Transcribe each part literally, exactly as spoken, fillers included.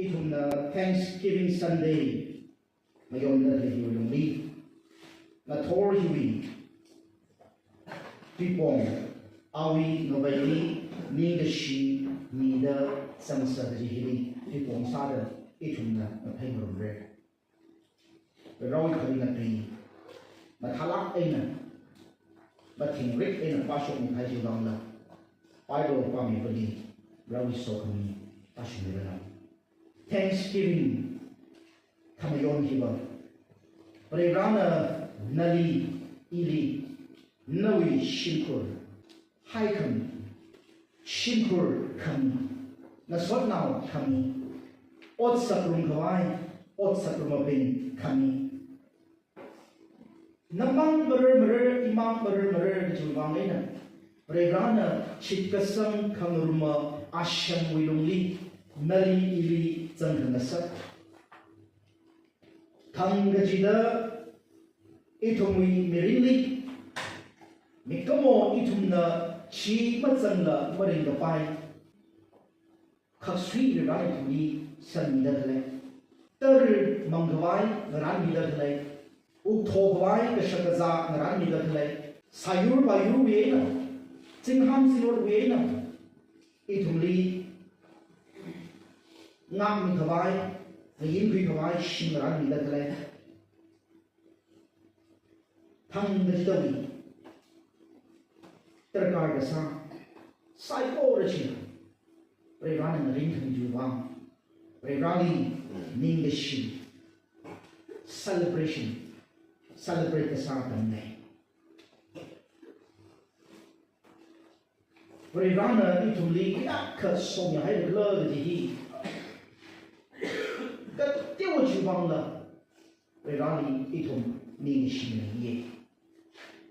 Ithumna Thanksgiving Sunday mayonda hiwui lungli, ngathor hiwui tuipong, awui ngaveili ningkashi mida zangsa kaji hili tuipong sāda ithumna maphei marumra. Varewui kharinga tui mathālāk eina, mathingrik eina pāshokmikahai chiwui vangla, Bible pāmibingli Varewui sokhami tāshungmiranu. Thanksgiving khamayon hiva, Varivarana nali, ili, nawui shimkhur haikhami, shimkhur khami, ngasotnao khami, ot sāngarum khavai, ot sāngarumabing khami, namang marar marar, imang marar marar kajiwui vang eina, Varivarana shitkasang khangaruma ashangwui lungli nali ili zangkhangasak. Thang kachida ithumwui mirinli, mikumo ithumna chi mazangla maringkapai khaksui Varivarana ithumli sangmida khalei. Tara mang khavai ngaranmida khalei. Uktho khavai kashak kazā ngaranmida khalei. Sāyur pāyurwui eina, zingham zingrotwui eina ithumli ngākmi khavai, ngayinkhui khavai shim ngaranmida khalei. Thang kachidawui darkar kasā saikora chi Varivarana ngaringkhami chiwui vang, Varivarali ningkashi, celebration, celebrate kasā atamna. Varivarana ithumli kayākha somihairakhala kaji hi kateowa chiwui vangla Varivarali ithum ningkashi leiya.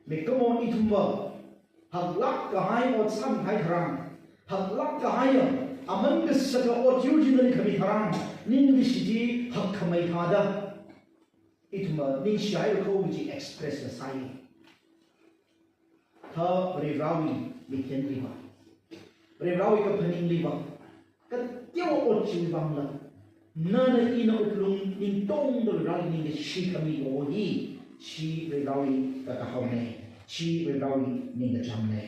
Mikumo ithumva haklāk kahai ot sāmihai tharan, haklāk kahaiya aman kasaka ot yur chi nali khami tharan, ningkashi chi hakkhamei thāda ithumva ningshihairakhala kaji express la sāya. Kha Varivarawui mikyanli va, Varivarawui kaphaningli va, kateowa ot chiwui vangla, nana ina wuklung ningtongda Varivarali ningkashi khami kaho hi, chi Varivarawui kakahaona, chi Varivarawui ningkachāngna.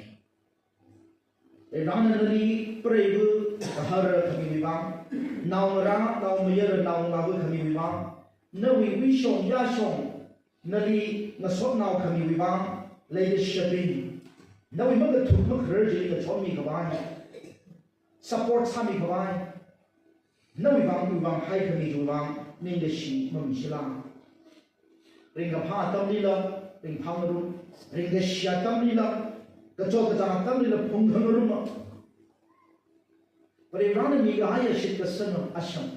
Varivarana nali preiva kahara khamiwui vang, naongarā, naomayara, naongalāva khamiwui vang, nawui uishong yāshong, nali ngasotnao khamiwui vang, leikashibing, nawui makathuk makharar chili ngachonmi khavai, support sāmi khavai, nawui vang, iwui vang haikhami chiwui vang ningkashi mamishila. Ringkaphā atamlila ringphāngarum, ringkashi atamlila, kachot kachāng atamlila phungkhangaruma. Varivarana mikahaiya shitkasanga ashang,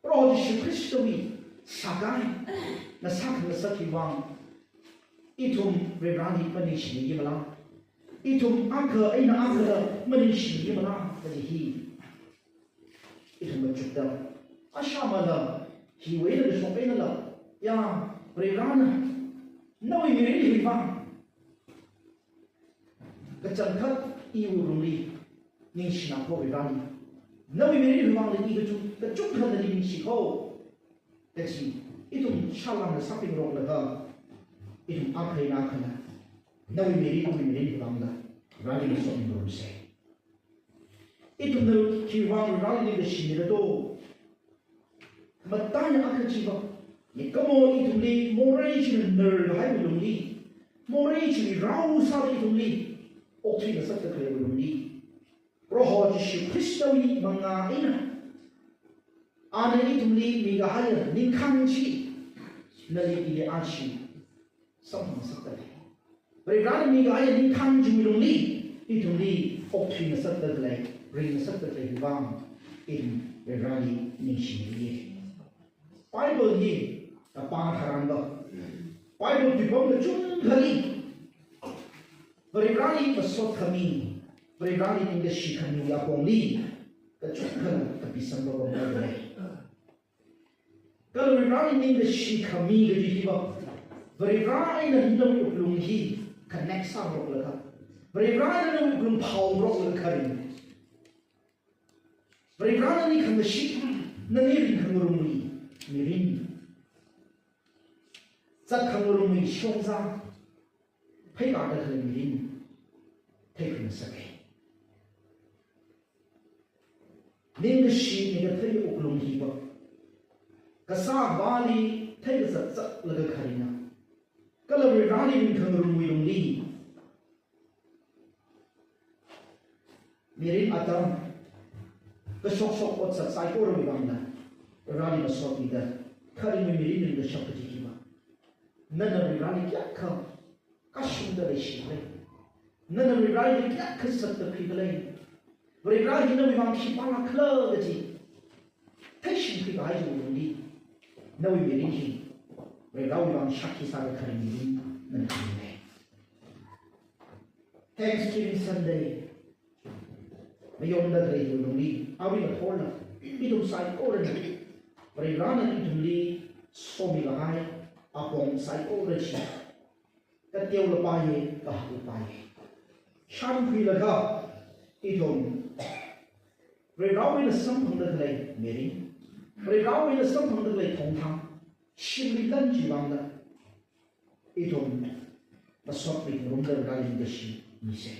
Proho Jishu Khristawui sākahai ngasā khangasak chiwui vang, ithum Varivarali maningshimimala? Ithum akha eina akhala maningshimimala kaji hi ithum machukda, ashāmala, hiwui eina kashok einala, ya, Varivarana nawui mirinwui vang kachangkhat iwui lungli ningshina kho Varivarali. Nawui mirinwui vangla i kachung, kachungkha nali ningshi kho kaji ithum shalangla sāpingaroklaga, ithum akha eina akhala nawui mirin, iwui mirinwui vangla Varivarali ngasotmingarumsa. Ithumna khiwui vang Varivarali ningkashimira do? Mataiya akha chiva, mikumo ithumli morei china narhaiwui lungli, morei chili rao sāda ithumli okthui ngasakda khaleiwui lungli, Proho Jishu Khristawui mangā eina, ana ithumli mikahaiya ningkhān chi nali ili aja samphang ngasakda lei. Varivarana mikahaiya ningkhān chiwui lungli ithumli okthui ngasakda lei, ring ngasakda leiwui vang, ithum Varivarali ningshimira. Bible hi kapā tharanva, Bible tuipam kachungkhali Varivarali masot khami, Varivarali ningkashi khamiwui apongli kachungkha kapisangda pamda lei. Kala Varivarali ningkashi khami kaji hiva, Varivara eina nawui wuklung hi connect sāngaroklaga, Varivara eina nawui wuklung phaongaroklaga kharing. Varivarā nani khangkashi, nani ringkhangarumwui mirin, zatkhangarumwui shongza, pheikāda khalei mirin theikhuingasaka. Ningkashi, ningkathei wuklung hiva kasā Avāli theikazat zatlaga kharinga, kala Varivarāli ringkhangarumwui lungli mirin atam kashokshok otsak saikorawui vangna Varivarāli masotmida kharingwui mirin ringkashap kaji hiva, nana Varivarāli kayākha kashungda leishikhala? Nana Varivarāli kayākha zatda khuikhala? Varivarā hi nawui vang khipālākhala kaji theishingkhui kahai chiwui lungli, nawui mirin hi Varivarāwui vang shākhi sāda kharing mirin nana kharinga. Thanksgiving Sunday mayonda khalei hiwui lungli, awui ngathorla ithum saikorana Varivarāna ithumli somi kahai apong saikora chi kateola paiya, kahaklaga paiya. Shānkhuilaga ithum Varivarāwui eina samphangda khalei mirin, Varivarāwui eina samphangda khalei thongthang, shimli lan chiwui vangla ithum masotmi khangarumda Varivarāli ningkashi misa.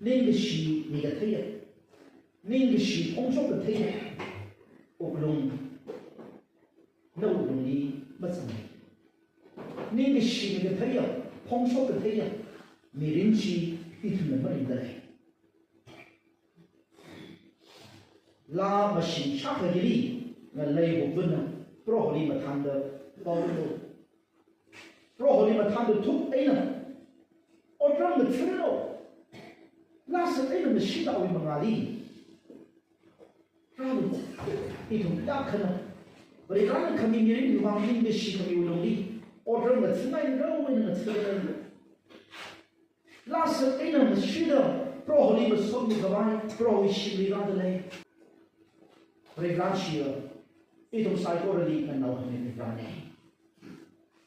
Ningkashi, ningkatheiya, ningkashi phongshok katheiya wuklung nawui wuklungli mazanga. Ningkashi, ningkatheiya, phongshok katheiya mirin chi ithumna maringda lei. Laa mashing shākha hili ngalei hupvana Proholi mathānda pao rālu. Proholi mathānda thup eina otram ngathālu. Laa sat eina mashida awui mangāli rālu. Ithum kayākhana Varivarāna khami mirinwui vang ningkashi khamiwui lungli otram ngathāngai rao eina ngathālu. Laa sat eina mashida Proholi masotmi khavai Prohowui shimli rāda lei. Varivarā chiya ithum saikorali nganao hami Varivarāna.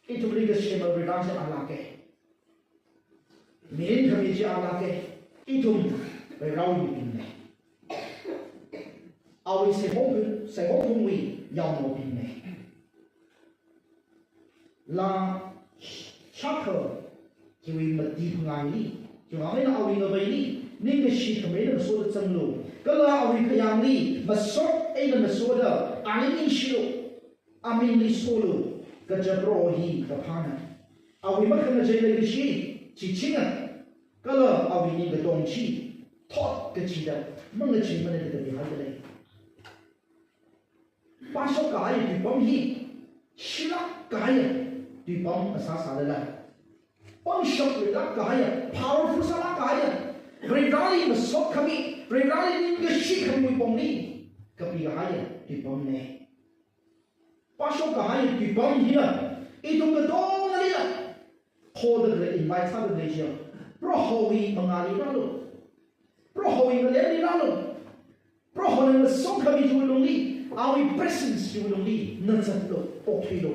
Ithumli kasema Varivarā chi alāka. Mirin khami chi alāka. Ithum Varivarāwui mibingna. Awui saikora, saikora phungwui yaonaobingna. Laa shākha hiwui mati phangāli, hiwui vang eina awui ngavaili ningkashi khamei eina masoda zanglu. Kala awui khayāngli masot eina masoda ali ningshilu. Amingli solu, kaja Proho hi kaphāna. Awui makhangachei leikashi chi chinga, kala awui ningkatong chi thot kachida mangacheimana da kapihaida lei. Pāshok kahai tuipam hi shilāk kahai tuipam kasā sālala, pangshap leilāk kahai, powerful sālāk kahai, Varivarāli masot khami, Varivarāli ningkashi khamiwui pongli kapi kahai tuipamna. Pāshok kahai tuipam hina ithum katongalila hoda khalei, invite sāda khalei chiya, Prohowui mangāli rālu. Prohowui ngalemli rālu. Prohona ngasot khami chiwui lungli, awui presence chiwui lungli na zatlu, okthuilu.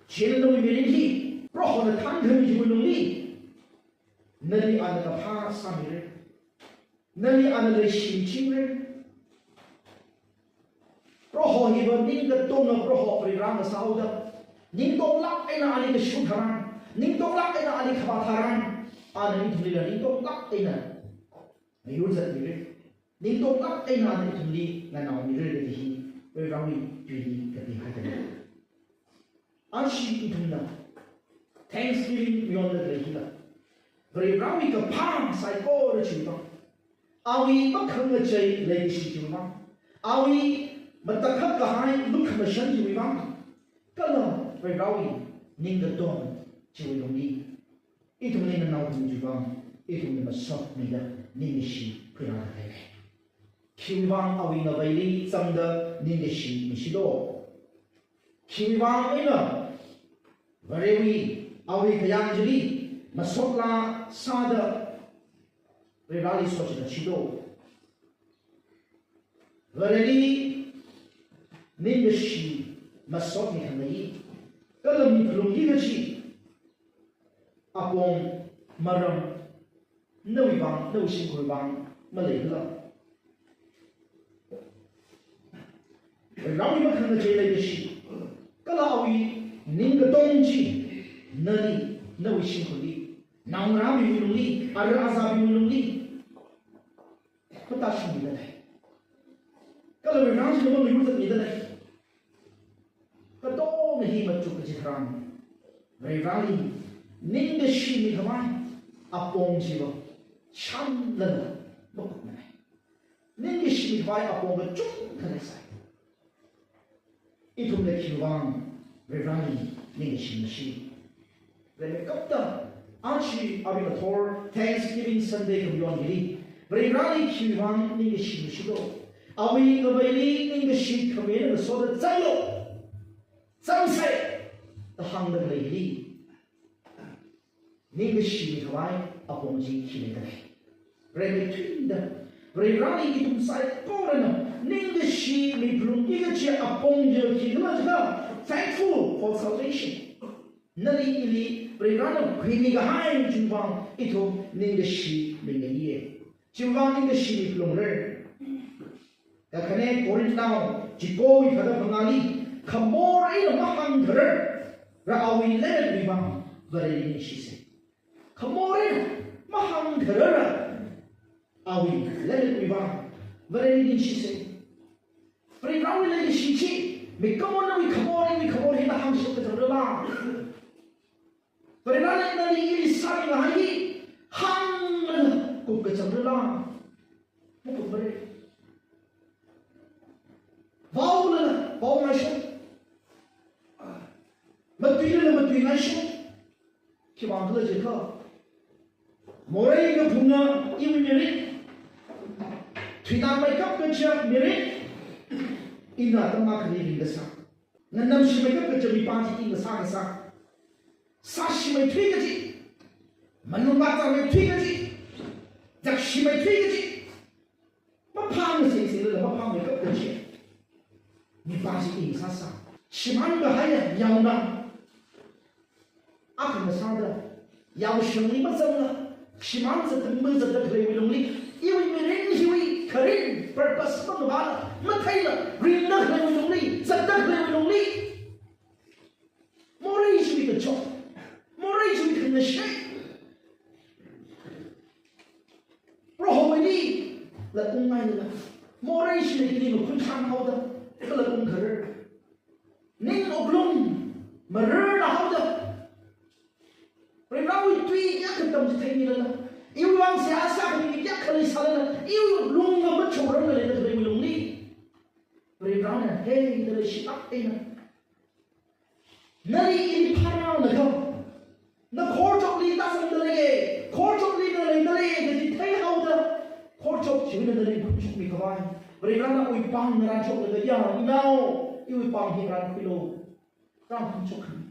Chieina nawui mirin hi Prohona thān khami chiwui lungli, nali ana kaphā sāmira. Nali ana leishichingra. Proho hiva ningkatonga Proho Varivarā ngasāhaoda, ningtonglāk eina ali kashu tharan, ningtonglāk eina ali khavā tharan, ana ithumlila ningtonglāk eina ngayur zatmira. Ningtonglāk eina ana ithumli nganaomira kaji hi Varivarāwui tuili kapihaida lei. Ashi ithumna Thanksgiving mayonda khalei hila, Varivarāwui kaphā saikora chiwui vang, awui makhangachei leikashi chiwui vang, awui matakhak kahai lukhamashan chiwui vang, kala Varivarāwui ningkatong chiwui lungli ithumli nganao khami chiwui vang, ithumli masotmida ningkashi khuirāda khalei. Khiwui vang awui ngavaili zangda ningkashi mishido? Khiwui vang eina Varewui, awui khayāng chili masotlā sāda Varivarāli sochida chido? Vareli ningkashi masotmi khangayi, kala miphalungli kachi apong maram nawui vang, nawui shimkhur vang maleikhala? Varivarāwui makhangachei leikashi, kala awui ningkatong chi nali, nawui shimkhurli, naongarābingwui lungli, ara azābingwui lungli matāshungmida lei. Kala Varivarā china mangayur zatmida lei. Katonga hi machuk kaji tharan, Varivarāli ningkashi mikhavai apong chiva shānlala makupmanei. Ningkashi mikhavai apong kachungkha leisai. Ithumna khiwuivang Varivarāli ningkashi mashi? Rimeikapta, aja arui ngathor Thanksgiving Sunday khamayonli, Varivarāli khiwuivang ningkashi mashilo? Awui ngavaili ningkashi khamina ngasoda zanglo, zangsei da hāngda khalei hili, ningkashi mikhavai apong chi khi leida lei? Rimeithuida, Varivarāli ithum saikorana ningkashi miphalungki kaji apong chi khikhala jiakha, thankful for salvation. Nali ili Varivarāna khuimi kahai chiwuivang ithum ningkashi mingaiye. Chiwuivang ningkashi miphalungra. Kakhane Corinth nao chikowui kathā phangāli, khamor eina mahāngkharara awui lemetwui vang Vareli ningshisei. Khamor eina mahāngkharara awui lemetwui vang Vareli ningshisei. Varivarāwui leikashi chi, mikumona nawui khamor, iwui khamor hina hāngshok kachangrala? Varivarāna nali ili sāmikahai hi hānglala kup kachangrala? Makupmara. Vaolala vaongaishok, matuilala matuingaishok. Khiwuivang khala jiakha, morei kaphunga iwui mirin, thuinangmeikap kaja mirin, ina atam akhali ringkasā, nganamshimeikap kaja mipā chi i ngasā kasā, sāshimeithui kaji, malung vāzāmeithui kaji, zakshimeithui kaji, maphāngasingsinglala maphāmeikap kaji mipā chi i ngasāsā. Shimānkahaiya yaonao akha ngasāda, yaoshangli mazangla, shimān zatda mazatda khaleiwui lungli, iwui mirin hiwui kharing, purpose mangavāla, matheila ringda khaleiwui lungli, zatda khaleiwui lungli, morei chiwui kachot, morei chiwui khangashei, Prohowuili latunghailala, morei china ili makhunthān haoda khalatungkharar, ning wuklung mararna haoda, Varivarāwui tui kayākha tamchitheimilala, iwui vang seihā sākhami kayākha leisālala, iwui wuklung va machukranglala khaleiwui lungli, Varivarāna, hei, nali shilāk eina, nali ili phārānakha, na khorchokli tāzangda leiye, khorchokli na leida leiye kaji theihaoda, khorchok chiwuina nali phungshokmi khavai Varivarāna awui pāng ngarānshoklaga, ya, inao, iwui pāng hi ngarānkhuilu, rāphungshok khami.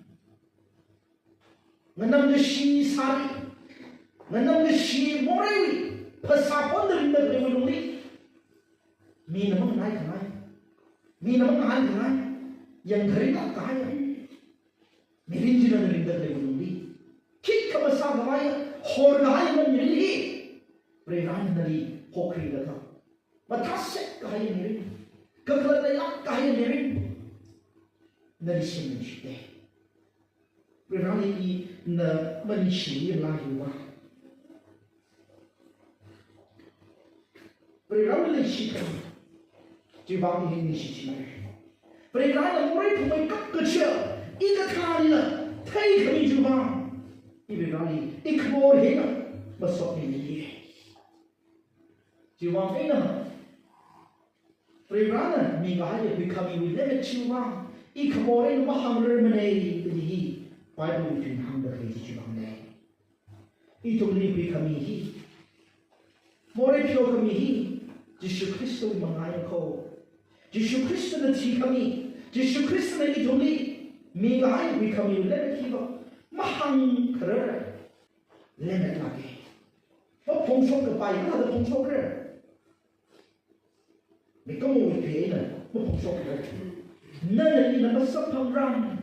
Nganamkashi sari, nganamkashi moreiwui phasā phonda ringda khaleiwui lungli, mina manganai khangai, mina mangahān khangai, yangkharinglāk kahai mirin china na ringda khaleiwui lungli, khikha masākhavai, horkahai mirin hi Varivarāna nali hokhuilaga, mathāsek kahai mirin, kakhalat leilāk kahai mirin nali semmi shite. Varivarāli ina maningshimila hiva, Varivarāli leishi khami chiwuivang i ningshi chimara. Varivarāna morei phungmeikap kaja i kathālila theikhami chiwuivang, i Varivarāli i khamor hina masotmimiye. Chiwuivang eina Varivarāna mikahaiya huikhamiwui lemmet chiwuivang i khamor eina mahāngrarmanei kaji hi Bible wui tui hāngda khalei chi chiwuivangna. Ithumli huikhami hi, morei pheokhami hi Jishu Khristawui mangā eina kho. Jishu Khristana thikhami, Jishu Khristana ithumli mikahai huikhamiwui lemmet hiva mahāngkharar lemmetlāke. Maphongshok kapai kathāda phongshokra? Mikumowui tui eina maphongshokra. Nana ina masamphangram.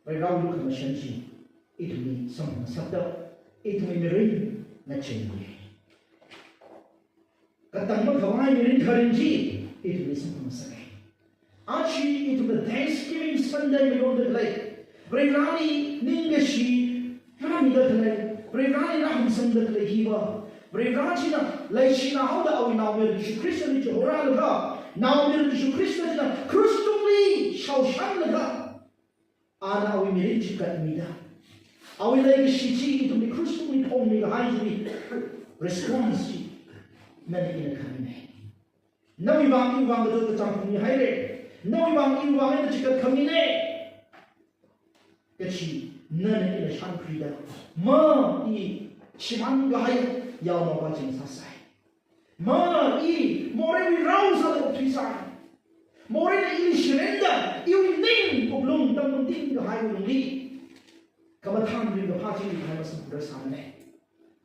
Varivarāwui lukhamashan chi ithumli samphangngasakta, ithumwui mirin ngacheiye. Katang makhavai mirin kharing chi ithumli samphang ngasaka. Aja ithumna Thanksgiving Sunday mayonda khalei, Varivarali ningkashi rāmida khalei, Varivarali rāhāngsangda khalei hiva, Varivara china leishinaoda awui naomayara Jishu Khristali chihorālaga, naomayara Jishu Khrista china krush tungli shaoshanlaga, ana awui mirin chi katmida, awui leikashi chi ithumli krush tungli phongmi kahai chiwui response chi nana ina khamina. Nawui vang iwui vang kachot kachāng phungmihaira. Nawui vang iwui vang eina chikat khamina kachi nana ina shānkhuida, ma i shimān kahai yaonaova ching sāsai. Ma i moreiwui rao sāda okthuisai. Moreina ili shirenda, iwui ning wuklung tangmangting kahaiwui lungli khamathān ringkaphā chili kahai masamphang sāmana.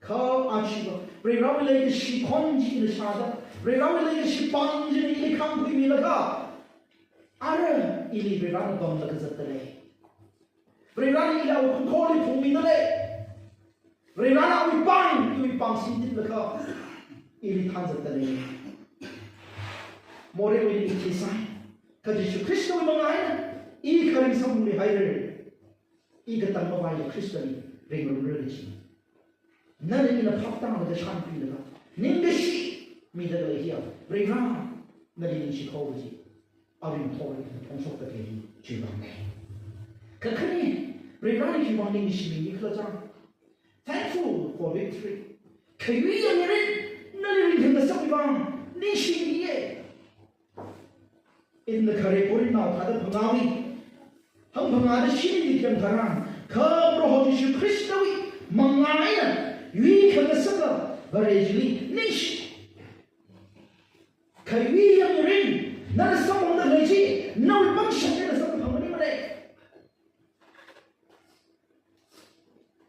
Kha aja va, Varivarawui leikashi khon china shāda, Varivarawui leikashi pāng china ili khāngkhuimilaga, ara ili Varivarana pamlaga zatdalei. Varivarana ili awui khongkhorli phungmidalei. Varivarana awui pāng, iwui pāng singtitlaga ili thānzatdalei. Moreiwui ning thisai. Kha Jishu Khristawui manga eina i kharing samphangmihaira. I katang mavai Khristali ringrumra kaji. Nana ina phaptālaga shānkhuilaga, ningkashi mida khalei hiya, Varivara nali ningshi kho kaji aring thor phongshokda khalei hi chiwui vangna. Kakhane, Varivarali khiwui vang ningshimikhala chang. Thankful for victory. Khayuiya mirin nali ringkhangasakwui vang ningshimiya. Ithumna khare Korinthnao thāda phangāwui, hangphangāda shini dikhyang tharan, kha Proho Jishu Khristawui manga eina yuikhangasaka Vare chili ningshi. Khayuiya mirin nana samphangda khalei chi, nawui pangshap eina samphang maning mara.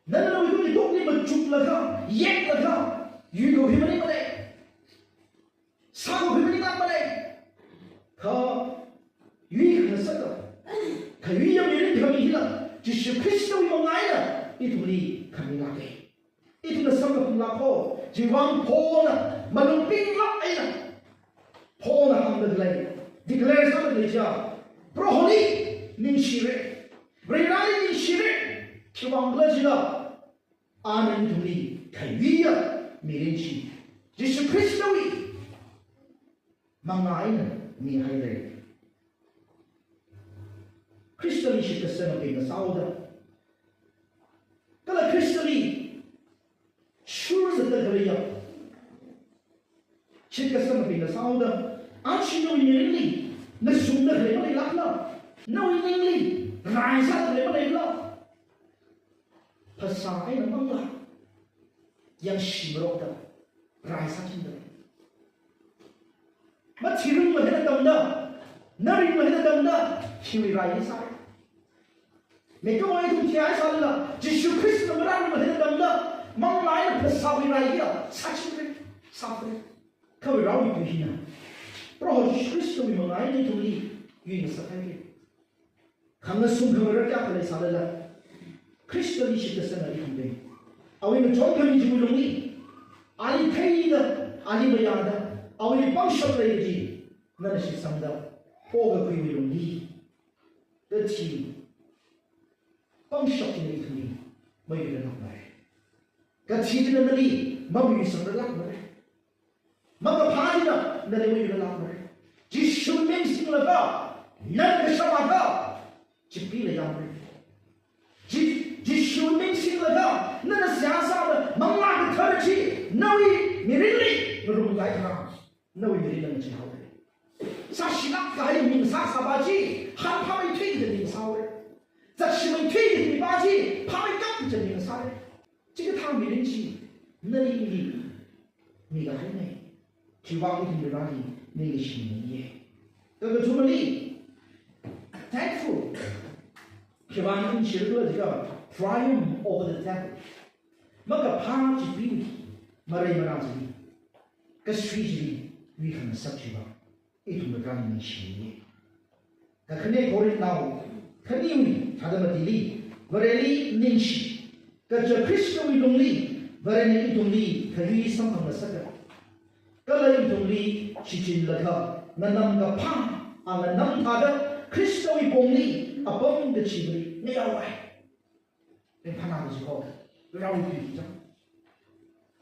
Nana nawui tungli tokli machuklaga, yeklaga, yuikahai maning mara. Sākahai maninglāk mara. Kha yuikhangasaka, khayuiya mirin khami hila, Jishu Khristawui manga eina ithumli khamilāka. Ithumna samkaphunglāk kho, chiwui vang Paulna malung pinglāk eina, Paulna hāngda khalei, declare sāda khalei chiya, Proholi ningshira, Varivarali ningshira, khiwui vang khala jila, ana ithumli khayuiya mirin chi Jishu Khristawui manga eina mihaira. Khristali shitkasangabingna sāhaoda, kala Khristali shurzatda khaleiya shitkasangabingna sāhaoda, aja nawui mirinli ngasumda khalei maleilākla, nawui ningli raisāda khalei maleila, phasā eina manglā yangshi marokda rai sāchinda, mathi ringmahai atamda, na ringmahai atamda, hiwui rai hi sāra. Mikumo ithum thihai sālala, Jishu Khristana marān ringmahai atamda, manglā eina phasāwui rai hiya sāchinra, sāra. Kha Varivarawui tui hina, Proho Jishu Khristawui manga eina ithumli yuingasakhaira. Khangasum khangarā kayākha leisālala, Khristali shitkasanga ithumli, awui ngachonkhami chiwui lungli, ali theida, ali mayāda, awuili pangshap lei kaji nana shitsangda pokakhuiwui lungli, kathi pangshap china ithumli mayuiralāk mara. Kathi china nali mayuisangralāk mara. Makaphā china nali mayuiralāk mara. Jishu ming singlaga, nana kashama akha chipee leiya mara. Ji-, Jishu ming singlaga, nana seihā sāda, Manglā Kathara chi nawui mirinli ngarumkahai tharan, nawui mirinna ngachee haora. Sāshilāk kahai mi ngasāsā pa chi, han phāmeithui kaji mi ngasāhaora. Zatshi meithui kaji mi pa chi, phāmeikap kaji mi ngasāhaora. Chikathā mirin chi nali ili mikahaina. Chiwui vang ithum Varivarali ningshimiya. Kakathumali, thankful. Khiwui vang ningshira khala jiakha, triumph over the devil. Makaphā chipee, marei marā chili, kasui chili yuikhangasak chiwui vang ithum Varivarali ningshimiya. Kakhane Korinthnao khaniwui thāda matili, Vareli ningshi, kaja Khristawui lungli, Varena ithumli khayui samphangngasaka, kala ithumli shichinlaga, nganamkaphā, a nganam thāda Khristawui pongli apam kachivali ngayaowai. Ringphāna kaji kho, Varewui tui chang.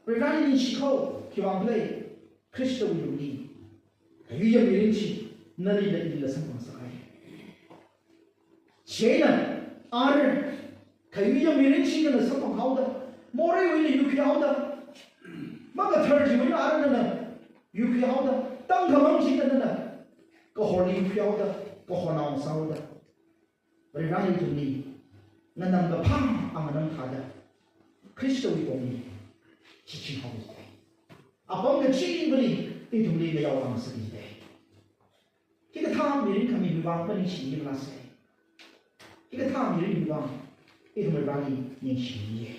Vareli ningshi kho, khiwuivang khala, Khristawui lungli khayuiya mirin chi nalila ili samphang sāhai. Chieina, ara khayuiya mirin chi nana samphang haoda, moreiwui eina yuikhui haoda, makathar chiwui eina ara nana yuikhui haoda, tangkhamang chi nana kahorli yuikhui haoda, kahornao sāhaoda, Varena ithumli nganamkaphā a nganam thāda Khristawui pongli shichin haoda, apam kachivali ithumli ngayao ngasakda. Hikathā mirin khami hiwuivang maningshi malāsa. Hikathā mirin hiwuivang ithum Vareli ningshiya.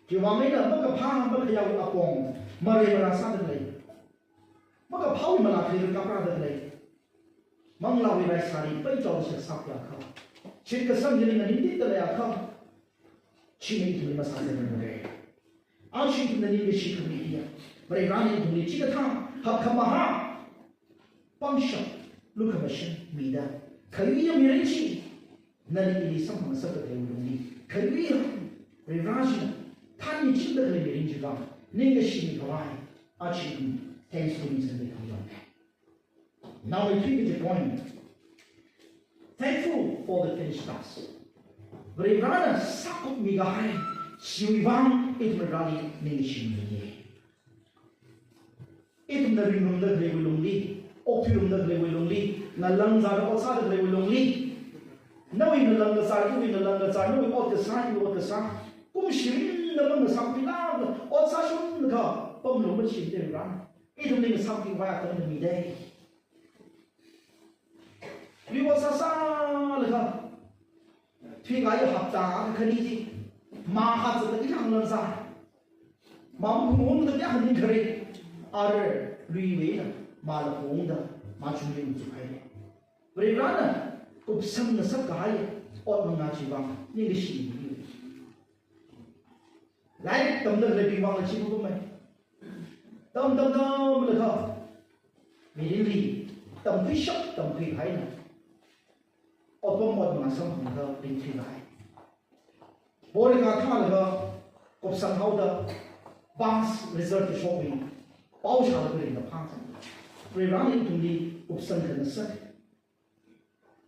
Khiwuivang eina makaphā makhayāwui apong marei marā sāda lei. Makaphāwui malā khaleiva kaprāda lei. Manglāwui raisāli paichao shaksak ya kha, shitkasang chili nganingtitda lei ya kha, china ithumli masāzangra. Aja ithumna ningkashi khami hiya, Varena ithumli chikathā hakkhamahā pangshap, lukhamashan mida, khayuiya mirin chi nali ili samphang ngasakda khaleiwui lungli, khayuiya Vare china thanmichingda khalei mirin chiva ningkashi mikhavai, aja ithum thanksgiving sāda khalei. Now, the three point. Thankful for the finished task. Varena sākupmi kahai chiwuivang ithum Vareli ningshimiya. Ithumna ringrumda khaleiwui lungli, okthuirumda khaleiwui lungli, ngalāng zāda ot sāda khaleiwui lungli, nawui ngalāng kazār, iwui ngalāng kazār, nawui ot kasā, iwui ot kasā, kumshirin da mang ngasākhuilaga, ot sāshunglaga pamlung machinde Vare. Ithumli ngasākhuivai atam mida. Lui ot sāsālaga, thuikahai hapta akha khani chi, mā hāzatda ithang langsa, mā maphungungda ya haning khare, ara luiwui eina māla phungungda, mā chungli machukhaile. Varena kupsang ngasak kahai ot mangā chiwuivang ningkashi. Lairik tamda khaleibingwui vangla chi kupmei. Tam tam tamlaga mirinli tamkhuishap tamkhui kahaina. Otpam ot mangā samphanglaga ringthui kahai. Porikha thālaga kupsang haoda pass result kashok mi pao shālaga ringda phang. Varena ithumli kupsang khangasak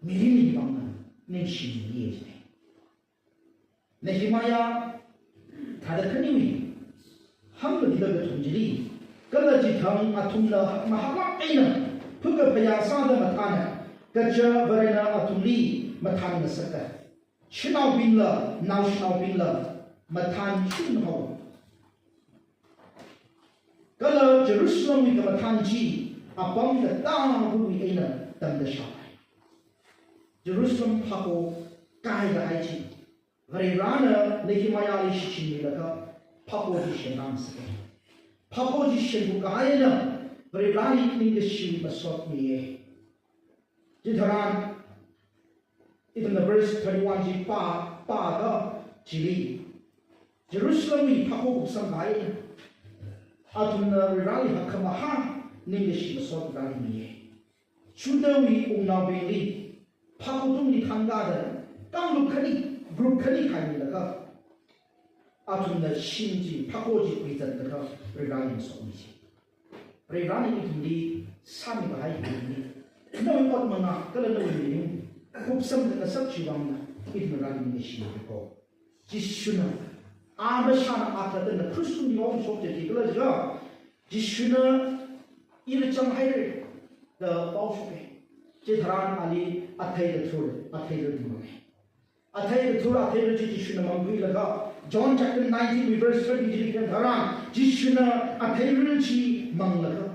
mirinwui vangna ningshimiya. Nehemiah thāda khaniwui hāngkahai kathum chili, kala chithang athumna mahaklāk eina phakaphayā sāda mathāna, kaja Varena athumli mathān ngasaka. Shanaobingla, naoshinaobingla mathān shunhao. Kala Jerusalemwui khamathān chi apam katāwui eina tamda shāhai. Jerusalem phako kahaikahai chi, Varena Nehemiahli shichinmilaga phako chi shenrāngasaka. Phako chi shenphut kahaina Vareli ningkashi masotmiya. Chitharan, ithumna verse thirty-one chi pā, pāda chili, Jerusalemwui phako kupsang kahai, athumna Vareli hakkhamahā ningkashi masot Vareli miya. Judahwui wungnaobingli phako tungli thangkāda, kanglup khani, group khani khaimilaga, athumna shim chi, phako chi khuizatlaga Vareli masotmi chi. Varena ithumli sāmikahai hi, nawui ot mangā kala nawui mirin kupsang khangasak chiwui vangna ithum Vareli ningshimiko. Jishuna, a mashana a kathāda krush tungli ongshok chi khikhala jiakha, Jishuna ila chānghaira da pao shoka. Chitharan ali athei kathur, athei kathur ringmei. Athei kathur, atheirarchi Jishuna mangkhuilaga, John chapter nineteen verse thirty chili khayang tharan, Jishuna atheirarchi manglaga,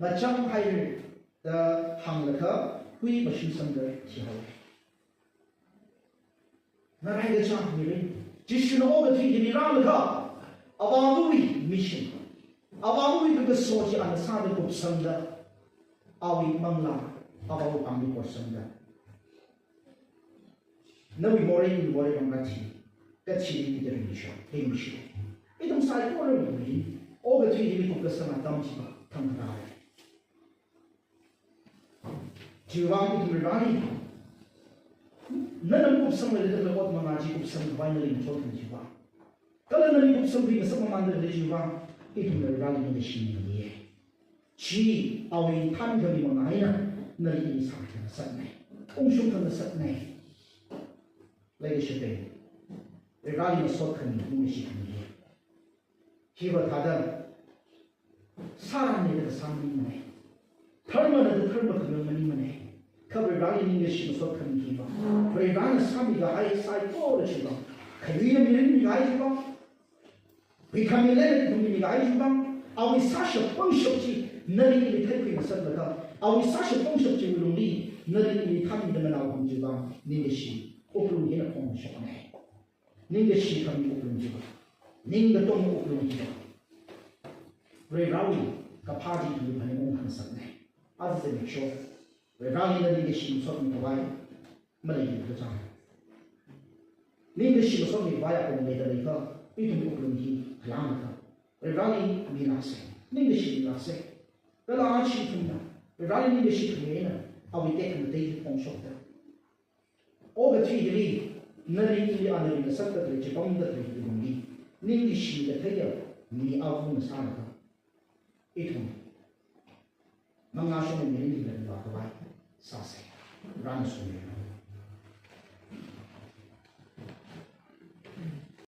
ngachānghaira da hānglaga, hui mashinsangda thihaowa. Ngaraiga chang mirin, Jishuna okathui hili rālaga, Avāvawui mission, Avāvawui kakaso chi ana sāda kupsangda, awui manglā, Avāvawui pāngli korsangda, nawui morei, iwui morei vang kathi, kathi ni ida ringshok, ringshok. Ithum saikorawui mirin, okathui hili kupkasang atam chiva thangkharāra. Chiwuivang ithum Vareli, nana kupsanglaga ot mangā chi kupsangkhavai nali ngasotkhanang chiwuivang, kala nali kupsangkhui ngasak mamānda khalei chiwuivang, ithumna Vareli ningkashi miya. Chi awui thankhami mangā eina nali ili sākhanang ngasakna, ungshungkhanang ngasakna. Leikashida, Vareli ngasotkhami, ningkashi khami. Hiva thāda, sāranna da sāmana. Dharmana da dharma khamayong maningmana. Kha Vareli ningkashi ngasotkhami hiva, Varena sāmikahai saikora chiwuivang, khanuiya mirin mikahai chiwuivang, huikhami leida ithum mikahai chiwuivang, awui sāshap pangshap chi nali ili theikhui ngasaklaga, awui sāshap pangshap chiwui lungli nali ili thanmida nganao khami chiwuivang, ningkashi wuklung hina phongshokna. Ningkashi khami wuklung chiva, ning katonga wuklung chiva, Varewui kaphā chi ithumli phaningungkhanang ngasakna. Aja zimiksho Vareli ningkashi ngasotmikhavai maleili kachang. Ningkashi ngasotmikhavai apong leida leiakha, ithum wuklung hi khalāngakha, Vareli milāksa, ningkashi milāksa. Kala aja ithumna Vareli ningkashi khami eina awui tekhamatei phongshokta, okathui hili nali ili ana ringngasakta khalei, chipamda khalei hili lungli ningkashi katheiya mi avungna sālaga, ithum mangāshong mirin hili vākhavai sāsa. Varena somiranu.